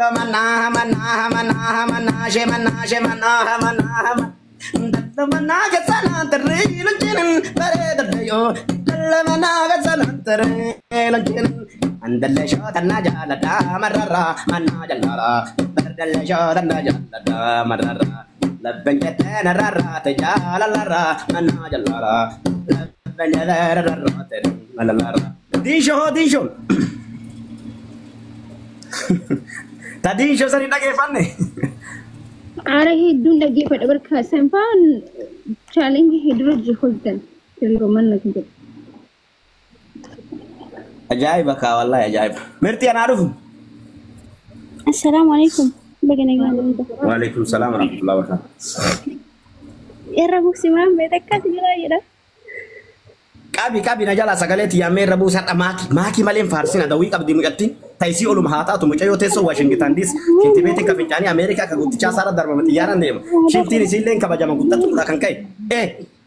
Dallo manaa manaa manaa manaa shee manaa shee manaa manaa dallo manaa keessanaan tarree lonchinin bareeda yoo dallo manaa keessanaan tarree lonchinin andalle shootannaa jaaladhaa marrarraa mannaa jallalaa bardalle shootannaa jaaladhaa marrarraa labban jettee narrarraate jaalalarraa mannaa jallalaa labban jettee narrarraate jaalallarraa. Diinshoo hoo diinshoo. Ta diinshoo sani dhageeffanne. Aara hedduun dhaggeeffadha barka sanfaan challenge hedduu hojii hojjetan. Dalloo manna kan jedhu. Ajaa'iba kaa wallahi ajaa'iba. Mirti anaa dhufu. Assalaamu alaikum. Baga nagaan dhuftan. Waalaikum salaam warahmatullahi wabarakatuh. Irra buusimaan beekta akkas jira jedha. Qabi qabi na jala sagalee tiyyaamee irra buusadha maaki maaki malee hin faarsina dawwii qabdi mucattiin taayisii oluma haa taatu mucayyoo teessoo Washington DC shintibeetiin ka fincaanii Ameerikaa ka guddichaa saara darbama xiyyaaraan deema shintiin isiillee kabajama guddattuudha kan ka'e ee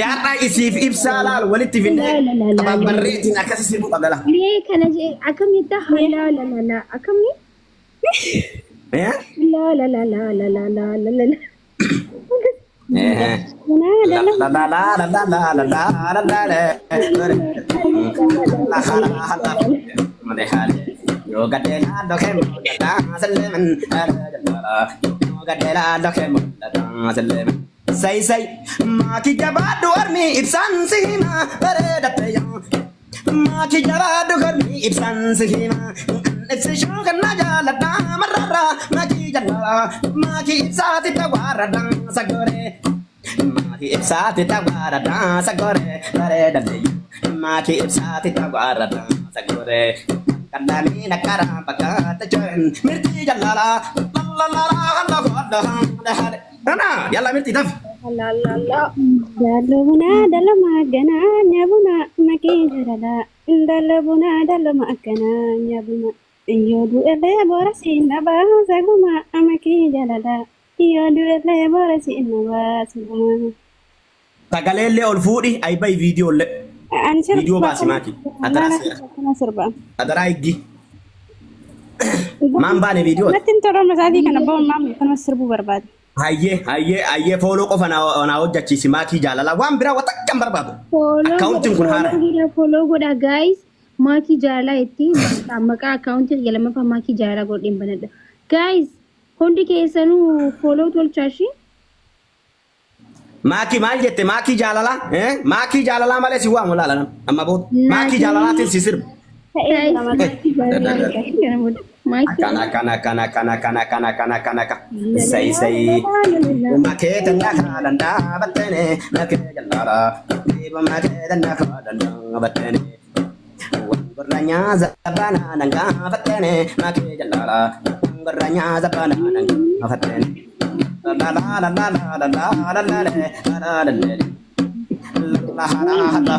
yaadhaa isiif ibsaa laal walitti finnee qababarreetiin akkasi sirbuu qabda laa. Mee kana jee akkam jettaa haa la la la akkamni Eh? la la la la la la la la la la. Eh. Bunaa La dalloo la la la la la la la la la la la la la yo gadela do khem da salman yo gadela do khem da salman say say maki jabadu armi ibsan sihima bareeda yo maki jabadu armi ibsan sihima ibsi shogan jaalada marara maki jala maki ibsaati tawarada sagore maki ibsaati tawarada sagore bareeda maki ibsaati tawarada sagore kandani nakara bakata join mirti jalala la la la la la la la yalla mirti daf La la la. Dalloo bunaa dalloo maagganaa nyaabuna makii jaalalaa. Dalloo bunaa dalloo maagganaa nyaabuna. Yoo du'ellee boora siin na baasa guma makii jaalalaa. Yoo du'ellee boora siin na baasa guma. Sagaleellee ol fuudhi aybay viidiyoollee Ani viidiyoo sirba. Baasi maaki adaraa seera Kana sirba. adaraa iggi maan baane viidiyoo. Natti hin toloma isaatii kana ba'uun maamni kanuma sirbuu barbaade. Hayyee hayyee hayyee follow qofa naa hojjachiisi maakii jaalalaa waan biraa waan takka hin barbaadu. Follow Akkaawuntiin kun haara. godha follow godha guys. Maakii jaalalaa itti maqaa akkaawuntii kiyya lammaffaa maakii jaalalaa godheen banadha. Guys hundi keessanuu follow tolchaa shi. Maakii maal jette maakii jaalalaa? Eh? Maakii jaalalaa malee si waamu laala amma booda. Maakii jaalalaatiin si sirba. Ta'ee Guys jira maqaa. Maakii jaalalaa kana booda. Maakii Akkana akkana akkana akkana akkana akkana akkana akkana akkana. Sai sai. Makee tanna kaalan dhaabattene makee jaalala. Dhiiba makee tanna kaalan dhaabattene. Gurranya zabana nan gaafattene makee jaalala. Gurranya zabana nan gaafattene. La la la la la la la la la la la la la la la.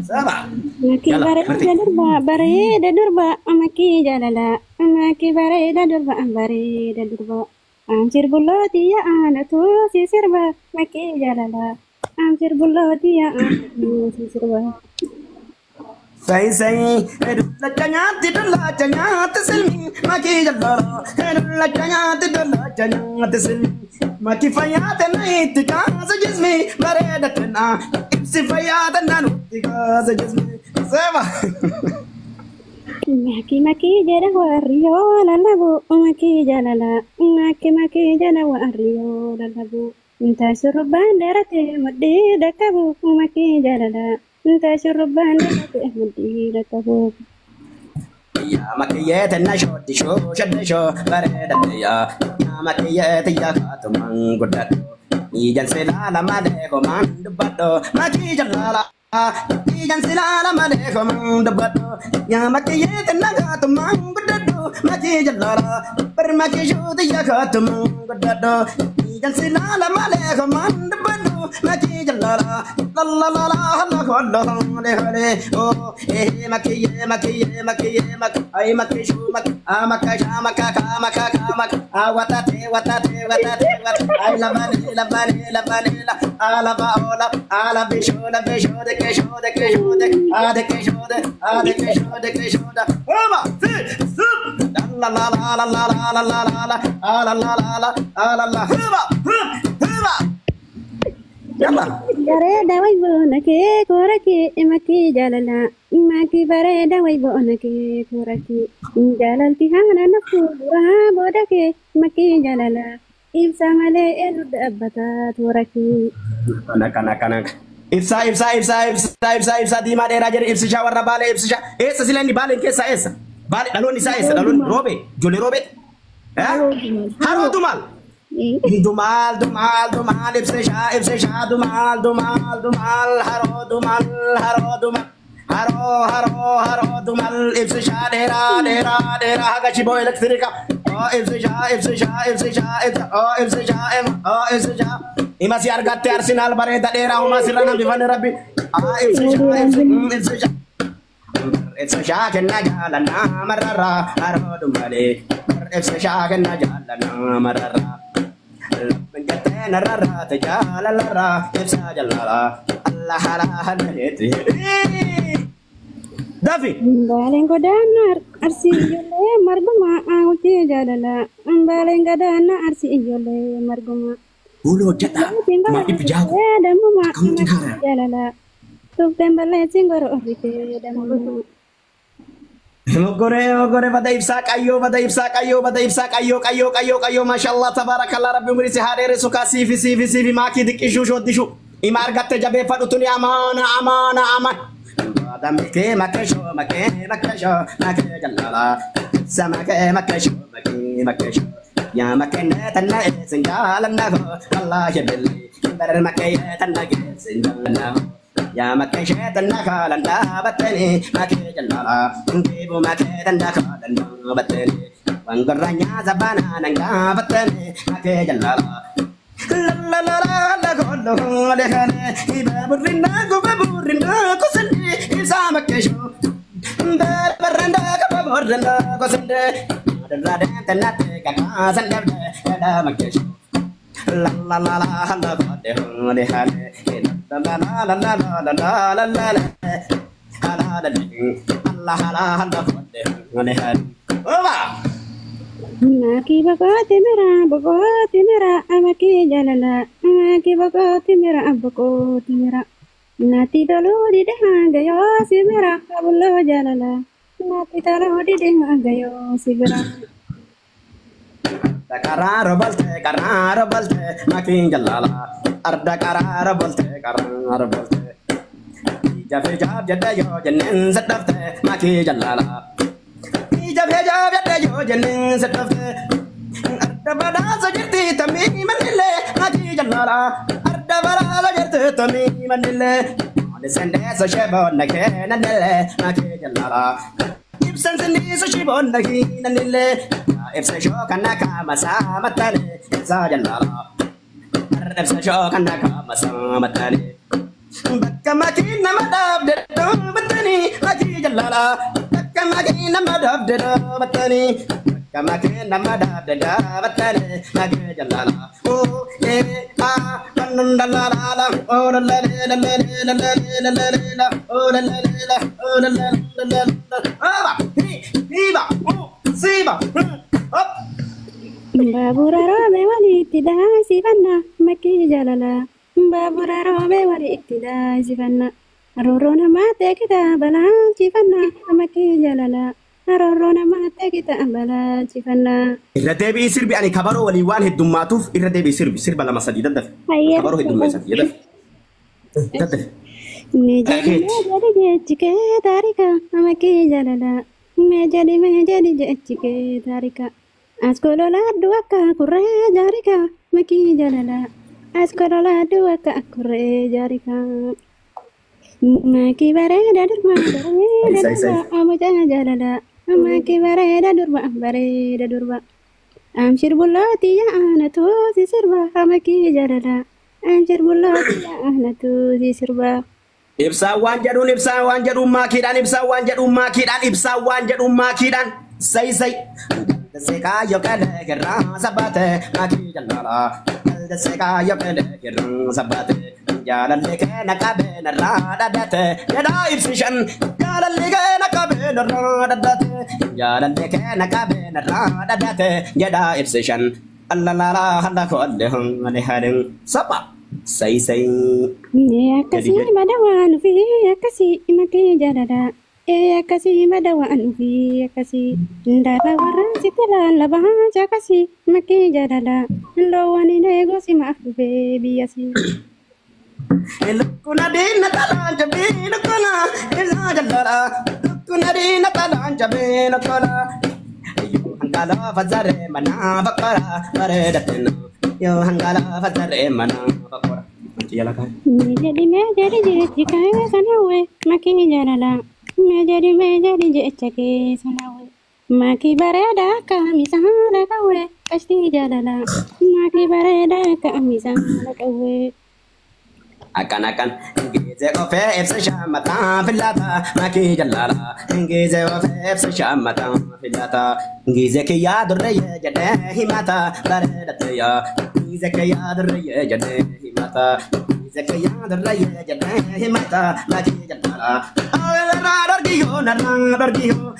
Saba. Makii Yalla, bareeda Marti. durba bareeda durba makii jaalalaa. Makii bareeda durba bareeda durba. Amshir bullooti yaa'anatu si sirba makii jaalalaa. Amshir bullooti yaa'anatu si sirba. Sai sai, dullacha nyaatti dullacha nyaatti silmi makii jallala. Dullacha nyaatti dullacha nyaatti silmi makii fayyaate na itti kaasa jismi bareeda tana ibsi fayyaate na nutti kaasa jismi. Seba. Makii makii jedha warri yoo lallabu makii jaalalaa. Makii makii jedha warri yoo lallabu. Inta shurrubbaan dheerate mudhii dhaqqabu makii jaalalaa. Inta shurrubbaan dheerate mudhii dhaqqabu. Yaa makiyyee tenna shooti shoo shadde shoo bareeda yaa yaa makiyyee tiyya kaatumaan guddadhu. Ijaan silaala malee homaan dubbadhu makii jalaala. Ijaan silaala malee homaan dubbadhu. Yaa makiyyee tenna kaatumaan guddadhu makii jalaala. Bar makii shoo tiyya kaatumaan guddadhu. Ijaan silaala malee homaan dubbadhu makii jalaala. La la la la la la la la oh eh makiyyee makiyyee makiyyee mak ay makii shuu mak a makka sha makka ka makka ka mak a watate watate watate wat ay la bane la bane la bane la a la ba o la a la be sho la be sho de ke sho de ke sho de a de ke sho de a de ke sho de ke sho da Roma si sup La la la la la la la la la la la la la la la. Huba huba. Yalla. Bareeda way boona kee koora kee makii jaalala makii bareeda way boona kee koora kee jaalalti haana naftu duraa booda kee makii jaalala ibsa malee eenyu dhaabbata toora kee. Naka naka naka. Ibsa ibsa ibsa ibsa ibsa ibsa diimaa dheeraa jedhe ibsishaa warra baalee ibsishaa eessa sila inni baaleen keessaa eessa baale dhaloonni isaa eessa dhaloonni roobee ijoollee roobee haroo dumaal dumaal dumaal dumaal ibsishaa ibsishaa dumaal dumaal dumaal haroo dumaal haroo dumaal haroo haroo haroo dumaal ibsishaa dheeraa dheeraa dheeraa haga shiboo elektiriika oo ibsishaa ibsishaa ibsishaa ibsa oo ibsishaa oo ibsishaa Ima si argatte Arsenal bareeda dheeraa homaa sirra nambifanne rabbi. Ibsishaa ibsishaa. Ibsishaa kenna jaalannaa mararraa haroo malee. Ibsishaa kenna jaalannaa mararraa. Lubbuun jettee nararraa tajaalalarraa ibsaa jaallalaa. Allah halaa halaleeti. Dafi. Baaleen godaana arsii ijoollee marguma hojii jaalala. Baaleen godaana arsii ijoollee marguma. Fuula hojjedhaa. Maa dhibbi jaaku. Damuma Akkamutti haaraa. jaalala. Tufteen balleessin gora ofitee damuma. Mogoree mogoree bada ibsaa qayyoo bada ibsaa qayyoo bada ibsaa qayyoo qayyoo qayyoo qayyoo maashaallah tabaarakallah rabbi umrii si haa dheeressu kaa siifi siifi siifi maakii diqqishuu shooddishu ima argatte jabeeffadhu tuni amaana amaana amaan. Makee makkeeshoo makee makkeeshoo makee jaalala ibsa makee makkeeshoo makee makkeeshoo yaa makee tanna eessin jaalannaa koo wallaahi billi barar makee tanna geessin jaalannaa koo. Yaa makee sheetanna kaalan dhaabattanii makee jaalala deebu makee tanna kaalan dhaabattanii waan gurra nyaata banaa nan gaafattanii makee jaalala. La la la la gollo le hale ibaburrinna gubaburrinna kusande ibsa makkeesho barbaranda kababurrinna kusande madarra tanna te kakaasan dabde eda makkeesho. La la la la la le hale la la la la la la la la la la la la la la le hale. Oba! Makii boqooti mira boqooti mira makii jaalala makii boqooti mira boqooti mira natti toluu dide hanga yoo si bira abulloo jaalala natti toluu dide hanga yoo si bira. Karaara balte karaara balte makiin jaalala arda karaara balte karaara balte ija fi jaaf jedhe yoo jenneen sadhafte makii jaalala ija fi jaaf jedhe yoo jenneen sadhafte arda badhaasa jirti tamii mannillee makii jaalala arda badhaasa jirti tamii mannillee sandeessa sheboonna keenanillee makii jaalala ibsan sindiisa shiboonna keenanillee ibsa shoo kana kaama saamattane ibsa jaalala ibsa shoo kana kaama saamattane bakka makii nama dhaabde dhaabattanii makii jaalala bakka makii nama dhaabde dhaabattanii bakka makii nama dhaabde dhaabattanii makii jaalala oo ee a kannun dalala oo la la la la la la la la la oo la la la oo la la la la aba hi hiba oo siba hop. Baabura roobee walitti daasifannaa makii jaalala. Baabura roobee walitti daasifannaa. Rooroo namaa teekita balaalchifannaa makii jaalala. Rooroo namaa teekita balaalchifannaa. Irra deebi'ii sirbi ani kabaroo walii waan heddummaatuuf irra deebi'ii sirbi sirba lama sadii daddafe. Kabaroo heddummeessan daddafe. Daddafe. Mee jedhi mee jedhi jechi kee taarika makii jaalala. Mee jedhi mee jedhi jechi kee taarika. Askolola akka kurree jaarika makii jaalala. Askolola akka kurree jaarika. Makii bareeda durba bareeda durba mucaa jaalala. Makii bareeda durba bareeda durba. Amshir bullooti yaa'ana tuusi sirba makii jaalala. Amshir bullooti yaa'ana tuusi sirba. Ibsaan waan jedhuun ibsaan waan jedhuun maakiidhaan ibsaan waan jedhuun maakiidhaan ibsaan waan jedhuun maakiidhaan sayi sayi. Seekaa yookaan kirraa sabbaate maakii jaalala. Seekaa yookaan kirraa sabbaate jaalalli keena qabeen irraa dhaabate jedhaa ibsishan jaalalli keena qabeen. qabee narraa dhaddate. Jaalallee kee na qabee narraa dhaddate jedha ibsishan. Allalaalaa halla koodde malee haadhin saba sayi sayi. Mee akkasii madawaan ofii akkasii makee jaalala. Ee akkasii madawaan ofii akkasii. Ndaala warraan sitti lallabaa caqasii makee jaalala. Loowwan hin eeguu simaaf dhufee biyyasii. Lukkuna diina xalaan jabee lukkuna ibsaa jallala. Lukkuna diina xalaan jabee lukkuna. Yoo hanqalaa fazzaree manaa fakkora bareedatina. Yoo hanqalaa fazzaree manaa fakkora. Wanti jala kaa'e. Mee jedhi mee jedhi jechi kee sanawwe makii jaalala. Mee jedhi mee jedhi jecha kee sanawwe. Makii bareedaa akka misaala qawwe qashtii jaalala. Makii bareedaa akka misaala qawwe. Akkan akkan Ingilizee qofee ibsa shaammataa filata makii jallala. Ingilizee qofee ibsa shaammataa filata. Ingilizee kiyyaa durreeyye jedhee himata bareedatteeyya. Ingilizee kiyyaa durreeyye jedhee himata. Ingilizee kiyyaa durreeyye jedhee himata makii jallala. Narraa dargiyyoo narraa dargiyyoo.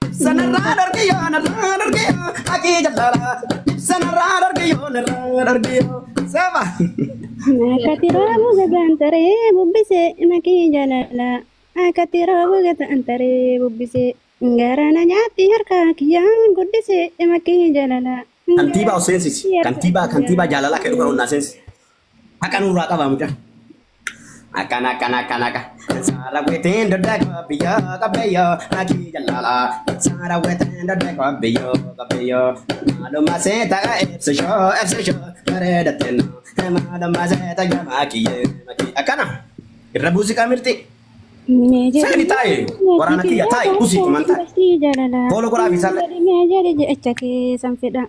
Ibsa narraa dargiyyoo narraa dargiyyoo makii jallala. Ibsa narraa dargiyyoo narraa dargiyyoo. Saba. Akkati roobu gataan taree bubbisee makii jaalala. Akkati roobu gataan taree bubbisee. Garaana nyaatti harka kiyyaan guddisee makii jaalala. Kantiibaa of seensisi. Kantiibaa kantiibaa jaalalaa kan dhugan onnaa seensi. Haqa nurraa qabaa mucaa. Akkana akkana akkana akka. Saara weetiin dodda qabiyyoo qabiyyoo makii jaalala. Saara weetiin dodda qabiyyoo qabiyyoo. Maalummaa seeta ibsishoo ibsishoo bareedatina. Maalummaa seeta makiyyee makii. Akkana. Irra buusi qaamirti. Mee jedhi Seeni taa'e waraana kiyya taa'e buusi kuman taa'e. qashtii jaalala. Fooloo godhaa fi isaallee. Mee jedhi jecha keessan fedha.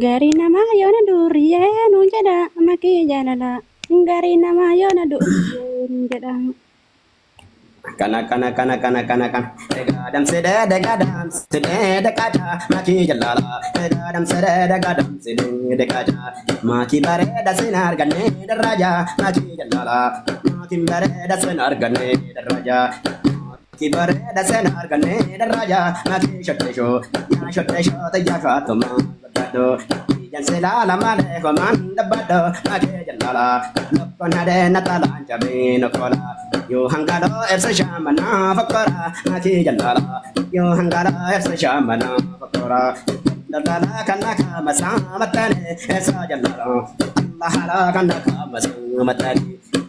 Gaarii namaa yoona durriyyee nuun jedha makii jaalala. Gaarii namaa yoona durriyyee nuun jedha. Kana kana kana kana kana kana. Degaadamsidee degaadamsidee deqaacha makii jallala. Degaadamsidee degaadamsidee deqaacha makii bareeda sin arganne darraja makii jallala. Makii bareeda sin arganne darraja. Makii bareeda sin arganne darraja makii shoddeshoo yaa shoddeshoo xiyyaa sho'atuma baddaadhoo. Ijaan silaala malee homaan dabbadhoo makii jallala. Lukkuun hadee na xalaan jabee nokkola. Yoo hangaloo ibsa shaamanaa fakkora makii jallala. Yoo hangaloo ibsa shaamanaa fakkora. Lallala kan akka masaa mattane ibsa jallala. Allahala kan akka masaa mattane.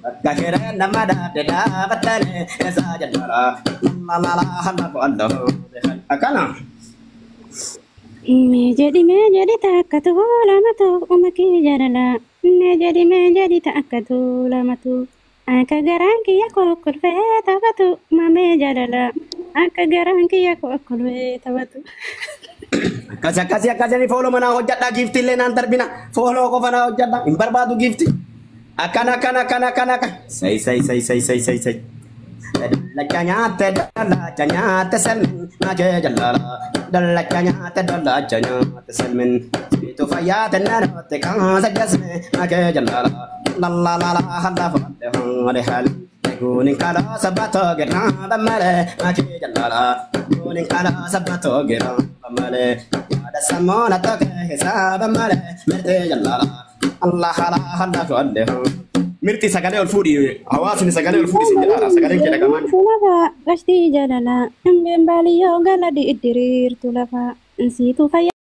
Bakka hiree nama dhaabde dhaabattane ibsa jallala. Lalala halla qo'allahu. Akkana. Mee jedhi mee jedhi takkatu lamatu makii jaalala. Mee jedhi mee jedhi takkatu lamatu. Akka garaan kiyya kokkolfee taphatu mamee jaalala. Akka garaan kiyya kokkolfee taphatu. Akkasi akkasi akkasii fooloo manaa hojjedhaa giiftii illee naan darbina. Fooloo qofa naa hojjedhaa hin barbaadu giiftii. Akkana akkana akkana akkana akkana. Sayi sayi sayi sayi sayi sayi sayi. Dallacha nyaatte dallacha nyaatte salmin makee jallala. Dallacha nyaatte dallacha nyaatte salmin. Siitu fayyaate nanootte kaasa jasme makee jallala. Lallalala halla fadde hore hal. Guunin kaloo sabbatoo girraa bammalee makee jallala. Guunin kaloo sabbatoo girraa bammalee. Yaada sammoona tokko hisaaba malee mirtee jallala. Allah ala halla fadde hore. Mirti sagalee ol fuudhi hawaasni sagalee ol fuudhi sin jedhaadha sagaleen kee dhagamaa. Lafa qashtii jaalala. Hambeen baaliyyoo gala diriirtu lafa. Siitu fayyaa.